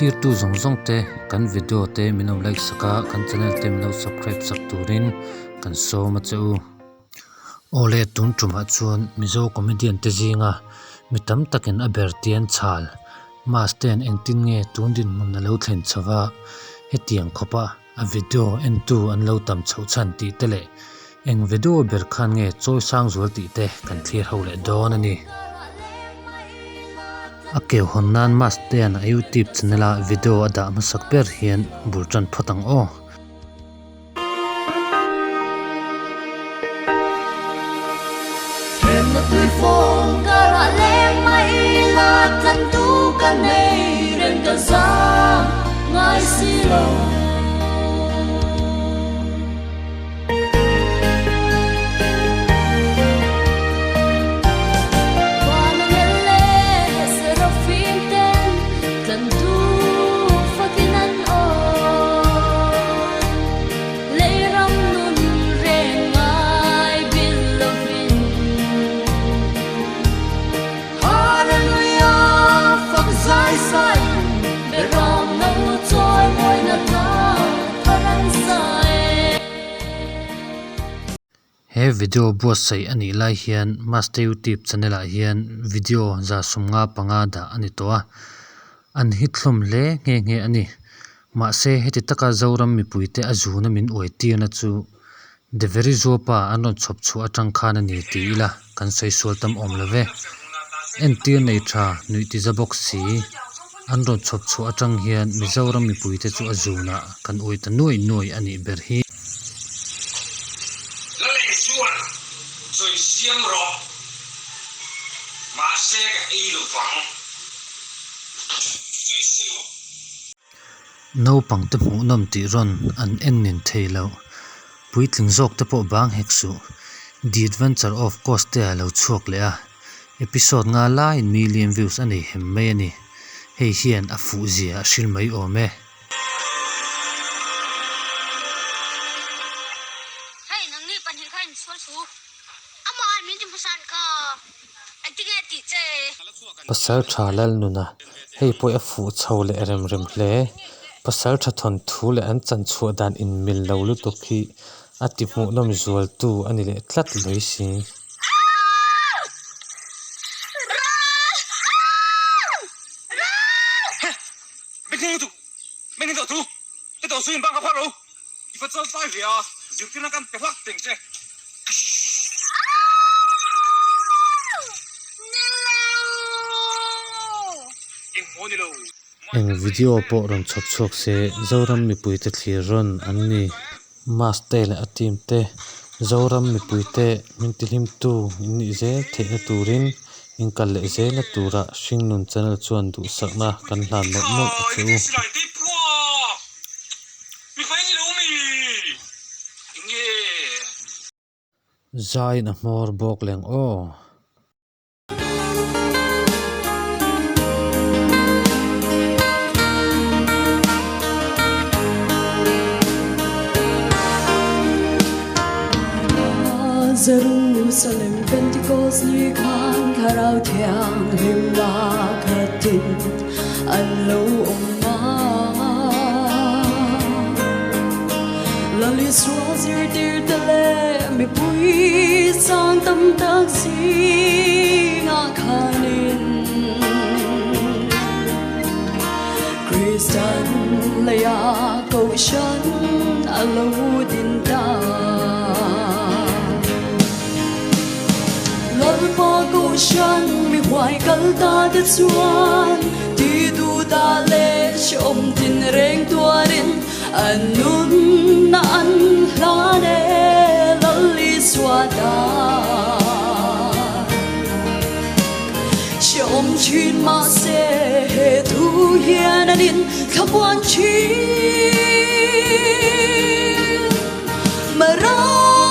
Thlirtu zawng zawng te kan video te min lo like sak a, kan channel te min lo subscribe sak turin kan sawm a che u. Aw le tun tumah chuan Mizo comedian te zinga mi tam takin a ber tian chhal Mass ten engtin nge tun dinhmun a lo thlen chho va, hetiang khawpa a video entu an lo tam chhoh chhan tih te leh eng video ber khan nge chawi sang zual tih te kan thlir ho leh dawn a ni. A keu hawn nan Mass ten a YouTube channel a video a dah hmasak ber hian bul tan phawt ang aw. He video buatsaih a nih lai hian Master YouTube channel ah hian video 75 dah a ni tawh a, an hit hlawm hle nghe nghe a ni. Mahse heti taka Zoram mipuite a zuna min uai tirna chu The Very Zuapa an rawn chhawp chhuah atang khan a ni ti ila kan sawi sual tam awm lo ve. Entir nei tha nuih ti za bawk si an rawn chhawp chhuah atang hian Mizoram mipuite chu a zunah kan uai ta nuai nuai a nih ber hi. Lalei chuan sawi siam rawh, mahse ka ei lo vang. Sawi siam rawh. Naupang te hmuhnawm tih rawn an en nin thei lo. Puitling zawk te pawh bang hek suh. The Adventure of Coast te a lo chhuak leh a, episode nga laiin million views a nei hem mai a ni. Hei hian a fuh zia a hril mai awm e. Pasal tha Lalnuna, hei pawh a fuh chho leh rem rem hle. Pasal tha thawnthu leh an chan chhuah dan inmil lo lutuk hi a ti hmuhnawm zualtu a ni leh tlat mai si. Eng video pawh rawn chhawp chhuak se Zoram mipuite thlir rawn an ni. Maste leh a team te Zoram mipuite min tihlimtu in nih zel theihna turin in kal leh zelna tura Hringnun channel chuan duhsakna kan hlan mawlh mawlh a che u. Zaiin a hmawr bawk leng aw. Jerusalem Pentecost ni khan thlarau thianghlim la khatin an lo awm a. Lal Isua zirtirte leh mipui sang tam tak zingah khanin Kristian leia kohhran a lo din ta. Lalpa kohhran mi huai kal ta te chuan ti duh ta leh hrehawm tin reng tuarin An nunna an hlan e Lal Isua ta. Hrehawm thin mahse he thu hian an in thlamuan thin. Maranatha.